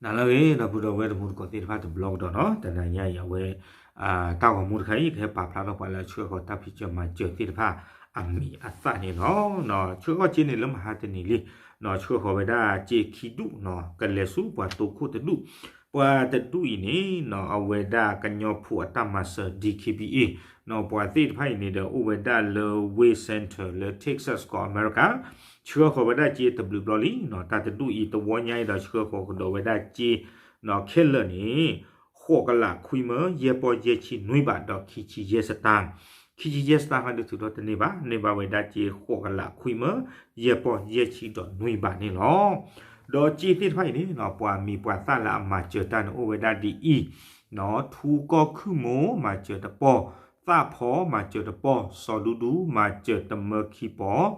နၤလၢအဂ့ၤ ဒီပုၢ်ဒီဝဲၢ်တံၤသကိးသ့ၣ်တဖၣ်တဘျီကဒီးနီၤ, တနၤညါအံၤအဝဲ တၢ်ဂီၤမူတခါအံၤ ကဟဲပာ်ဖျါထီၣ်ပှၤလၢအဆှၢဃီၤတၢ်ဖံးစၢၤမၤစၢၤသ့ၣ်တဖၣ်အမံၤအသၣ်န့ၣ်လီၤ. ဆှၢဃီၤစ့န့ၣ်လၢမဟါတနံၤလံ, ဆှၢဃီၤဝဲဒၣ်စ့ခံဒူၣ်နီၤ ကလဲၤဆူပှၤတိခိၣ်တဒူၣ်, ပှၤတဒူၣ်အံၤန့ၣ်နီၤ အဝဲဒၣ်ကညီဖိအတၢ်မၤစၢၤ D K B A နီၤ, ပှၤသ့ၣ်တဖၣ်အံၤန့ၣ်ဒီး အိၣ်ဝဲဒၣ်လၢ Wayne Center လၢ Texas ကီၢ်အမဲရကၤ, ဆှၢဃီၤဝဲဒၣ်စ့တဘျုးဘျီလံနီၤ, တၢ်တဒူၣ်အံၤတဝီညါအံၤဒီး ဆှၢဃီၤကဒီးဝဲဒၣ်စ့ ခဲလၢာ်န့ၣ် ဃိးကလးခွံမၢ ယဲၢ်ပီၢ်ယဲၢ်ဆံနွံဘးဒီးခံဆံယဲၢ်စတၢၢ်, ခံဆံယဲၢ်စတၢၢ်ဟီဒုးထုးထီၣ်တန့ၢ်ဘၣ်, န့ၢ်ဘၣ်ဝဲဒၣ်စ့ဃိးကလးခွံမၢ ယဲၢ်ပီၢ်ယဲၢ်ဆံဒီးနွံဘးန့ၣ်လီၤ. ဒီးစ့သ့ၣ်တဖၣ်အံၤန့ၣ်နီၤ ပှၤမံၤပှၤသၣ်လၢအမၤစၢၤတၢ်န့ၣ်အိၣ်ဝဲဒၣ်ဒ်အံၤ, နီၤ ထူကီၢ်ခုၣ်မိၢ် မၤစၢၤတပီၢ်, သၣ်ဖီ မၤစၢၤတပီၢ်, စီၤဒူဒူ မၤစၢၤတမၢခံပီၢ်,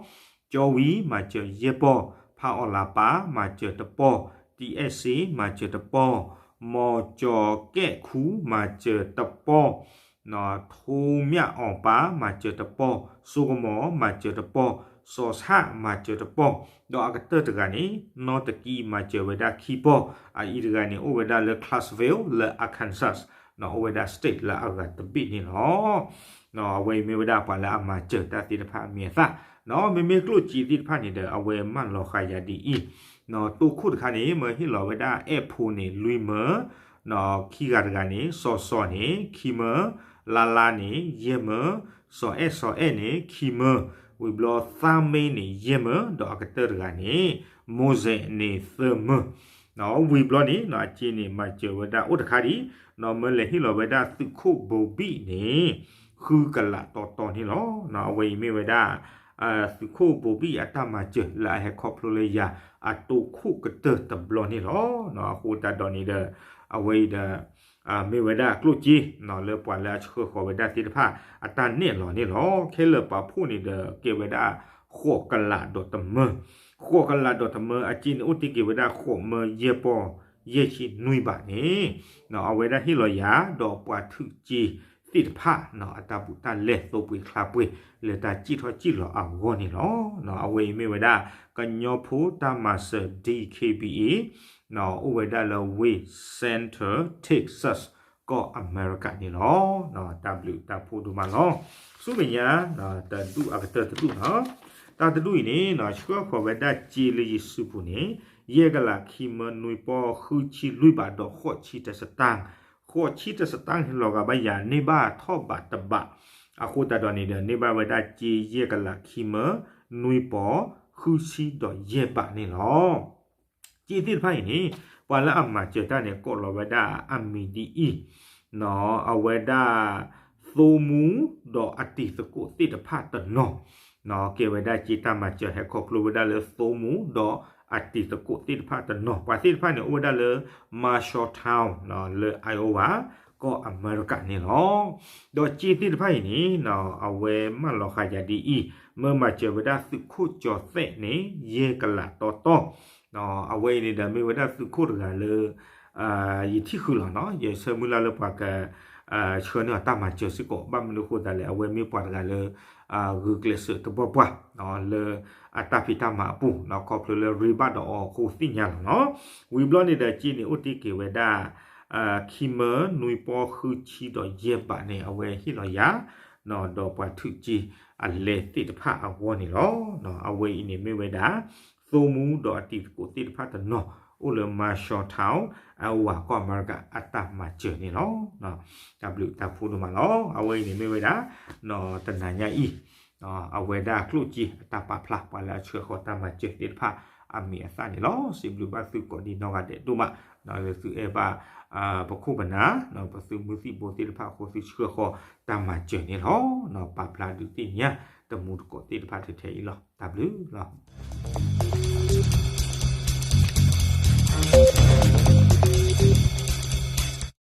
ကၠီဝံ မၤစၢၤယဲၢ်ပီၢ်, ဖးအီၣ်လၤပၢ် မၤစၢၤတပီၢ်, T S C မၤစၢၤတပီၢ်, မီၤကၠီၤကဲၣ်ခူ မၤစၢၤတပီၢ်, နီၤ ထိမၠၣ်အီၣ်ပၢ် မၤစၢၤတပီၢ်, စိကမီၤ မၤစၢၤတပီၢ်, စီၤဆၣ် မၤစၢၤတပီၢ်, ဒီးအကတၢၢ်တဂၤန့ၣ် နီတကံ မၤစၢၤဝဲဒၣ်ခံပီၢ်, အအံၤတဂၤန့ၣ် အိၣ်ဝဲဒၣ်လၢ Clarksville လၢ Arkansas နီၤ အိၣ်ဝဲဒၣ် state လၢအဂၤတဘ့ၣ်န့ၣ်လီၤ. နီၤ အဝဲအံၤမ့ၢ်ဝဲဒၣ်ပှၤလၢအမၤစၢၤတၢ်သ့ၣ်တဖၣ်အမံၤအသၣ်, နီၤ မ့မ့ၢ်ကျိၣ်စ့သ့ၣ်တဖၣ်န့ၣ်ဒီး အဝဲမၢလီၤဃာ်ယၤဒ်အံၤ, နီၤ တိခိၣ်တခါန့ၣ် မၢဟ့ၣ်လီၤဝဲဒၣ်အဲၣ်ဖိန့ၣ် လွံၢ်မၢ, နီၤ ခံဂၤတဂၤန့ၣ် စီၤစီၤန့ၣ် ခံမၢ, လါလါန့ၣ် ယဲၢ်မၢ, စီၤအဲၣ်စီၤအဲၣ်န့ၣ် ခံမၢ, ဝံၤဘျီသါမ့န့ၣ် ယဲၢ်မၢ, ဒီးအကတၢၢ်တဂၤန့ၣ် မိၢ်စဲးန့ၣ် သၢမၢ နီၤ ဝံၤဘျီန့ၣ် နီၤ အစ့န့ၣ် မၤစၢၤဝဲဒၣ်အိၣ်တခါဒံး, နီၤ မၢလဲၤဟ့ၣ်လီၤဝဲဒၣ်သုးခိၣ်ဘိၤဘံၣ်န့ၣ် ဃုကလးတီတီန့ၣ်လီၤ. နီၤ အဝဲအံၤမ့ၢ်ဝဲဒၣ် သုးခိၣ်ဘိၤဘံၣ်အတၢ်မၤစၢၤလၢအဟဲခီဖျိလၢယၤ အတိခိၣ်ကတၢၢ်တဘျီန့ၣ်လီၤ. နီၤ အဃိသတးဒီးန့ၣ်ဒီး အဝဲအံၤဒီး မ့ၢ်ဝဲဒၣ်ကျိၣ်စ့ နီၤ လၢပှၤလၢအဆှၢဃီၤဝဲဒၣ်သ့ၣ်တဖၣ် အတၢ်နဲၣ်လီၤန့ၣ်လီၤ. ခဲလၢာ်ပာ်ဖှိၣ်န့ၣ်ဒီး ကဲဝဲဒၣ် ဃိးကလးဒီးတမၢ, ဃိးကလးဒီးတမၢ အစ့န့ၣ်အိၣ်တ့ၢ်က့ၤဝဲဒၣ် ဃိးမၢ ယဲၢ်ပီၢ် ယဲၢ်ဆံနွံဘးန့ၣ် နီၤ အဝဲဒၣ်ဟ့ၣ်လီၤယၤ ဒီးပှၤထုးစ့သ့ၣ်တဖၣ် နီၤ အတၢ်ဘူးတၢ်လဲ သိပှ့ၤချါပှ့ၤ လၢတၢ်စံၣ်ထီၣ်စံၣ်လီၤအဂီၢ်န့ၣ်လီၤ. နီၤ အဝဲအံၤမ့ၢ်ဝဲဒၣ် ကညီဖိတၢ်မၤစၢၤ D K B A နီၤ အိၣ်ဝဲဒၣ်လၢ Wayne Center Texas ကီၢ်အမဲရကၤန့ၣ်လီၤ. နီၤ တၢ်ဘျုးတၢ်ဖှိၣ်ဒိၣ်မးလီၤ. ဆူမဲာ်ညါ တဒူၣ်အကတၢၢ်တဒူၣ်နီၤ, တၢ်တဒူၣ်အံၤန့ၣ် နီၤ ဆှၢဃီၤဝဲဒၣ်စ့လၢယစုပူၤန့ၣ် ယဲၢ်ကလးခံမၢ နွံပီၢ် ဃုဆံလွံၢ်ဘးဒီး ဃိးဆံတစတၢၢ်, ဃိးဆံတစတၢၢ်န့ၣ် လီၤဂာ်ဘၣ်ယၤ န့ၢ်ဘၣ်ထီၣ်ဘးတဘး, အဃိသတးဒီးန့ၣ်ဒီး န့ၢ်ဘၣ်ဝဲဒၣ်စ့ယဲၢ်ကလးခံမၢ နွံပီၢ် ဃုဆံဒီးယဲၢ်ဘးန့ၣ်လီၤ. စ့သ့ၣ်တဖၣ်အံၤန့ၣ် ပှၤလၢအမၤစၢၤတၢ်န့ၣ် ကိးလီၤဝဲဒၣ်အမံၤဒ်အံၤ, နီၤ အဝဲဒၣ် သိမူဒီးအတံၤသကိးသ့ၣ်တဖၣ်တနီၤ, နီၤ ကဲဝဲဒၣ်စ့တၢ်မၤစၢၤဟဲခီဖျိဝဲဒၣ်လၢသိမူဒီးအတံၤသကိးသ့ၣ်တဖၣ်တနီၤ, ပှၤသ့ၣ်တဖၣ်န့ၣ် အိၣ်ဝဲဒၣ်လၢ Marshalltown နီၤ လၢ Iowa ကီၢ်အမဲရကၤန့ၣ်လီၤ. ဒီးစ့သ့ၣ်တဖၣ်အံၤန့ၣ် နီၤ အဝဲမၢလီၤဃာ်ယၤဒ်အံၤ, မၢမၤစၢၤဝဲဒၣ်သုးခိၣ်ကၠီၤသဲးန့ၣ် ယဲၢ်ကလးတီတီ အဝဲအံၤန့ၣ်ဒီးမ့ၢ်ဝဲဒၣ်သုးခိၣ်တဂၤလၢ ယထံၣ်ဃုာ်လီၤနီၤ, ယဆၢမုၢ်လၢ်လၢပှၤက ဆှၢန့ၢ်အီၤတၢ်မၤစၢၤစ့ၢ်ကီး, ဘၣ်မနုၤအဃိသတးလဲၣ် အဝဲမ့ၢ်ပှၤတဂၤလၢ ဂုာ်ကျဲးစၢးတပှၢ်ပှၢ် လၢအတၢ်ဖံးတၢ်မၤအပူၤ ခီဖျိလၢရ့ဘၣ်ဒီးအီၤအဃိသ့ၣ်ညါလီၤနီၤ. ဝံၤဘျီန့ၣ်ဒီးစ့န့ၣ်အိၣ်တ့ၢ်က့ၤဝဲဒၣ် ခံမၢ နွံပီၢ် ဃုဆံဒီးယဲၢ်ဘးန့ၣ် အဝဲဟ့ၣ်လီၤယၤ ဒီးပှၤထုးစ့အလဲသ့ၣ်တဖၣ်အဂီၢ်န့ၣ်လီၤ. အဝဲအံၤန့ၣ်မ့ၢ်ဝဲဒၣ် သိမူဒီးအတံၤသကိးသ့ၣ်တဖၣ်တနီၤ အိၣ်လၢ Marshalltown Iowa ကီၢ်အမဲရကၤ အတၢ်မၤစၢၤန့ၣ်လီၤ. တၢ်ဘျုးတၢ်ဖှိၣ်ဒိၣ်မးလီၤ. အဝဲအံၤန့ၣ်မ့ၢ်ဝဲဒၣ် တနၤညါအံၤ အဝဲဒၣ်ကျိၣ်စ့အတၢ်ပာ်ဖျါ ပှၤလၢအဆှၢဃီၤတၢ်မၤစၢၤသ့ၣ်တဖၣ်အမံၤအသၣ်န့ၣ်လီၤ. စံးဘျုးဘၣ်သုကိးဒံးနီၢ်ဂၤဒဲးဒိၣ်မး လၢသုအဲၣ်ဘၣ် ပခိၣ်ပနၢ် ပသုးမုၢ်သံၣ်ဘိသ့ၣ်တဖၣ်အဃိ သုဆှၢဃီၤတၢ်မၤစၢၤန့ၣ်လီၤ. ပာ်ဖျါဒုးသ့ၣ်ညါတမူတကိးသ့ၣ်တဖၣ်ထဲထဲအံၤလီၤ. တၢ်ဘျုးလီၤ.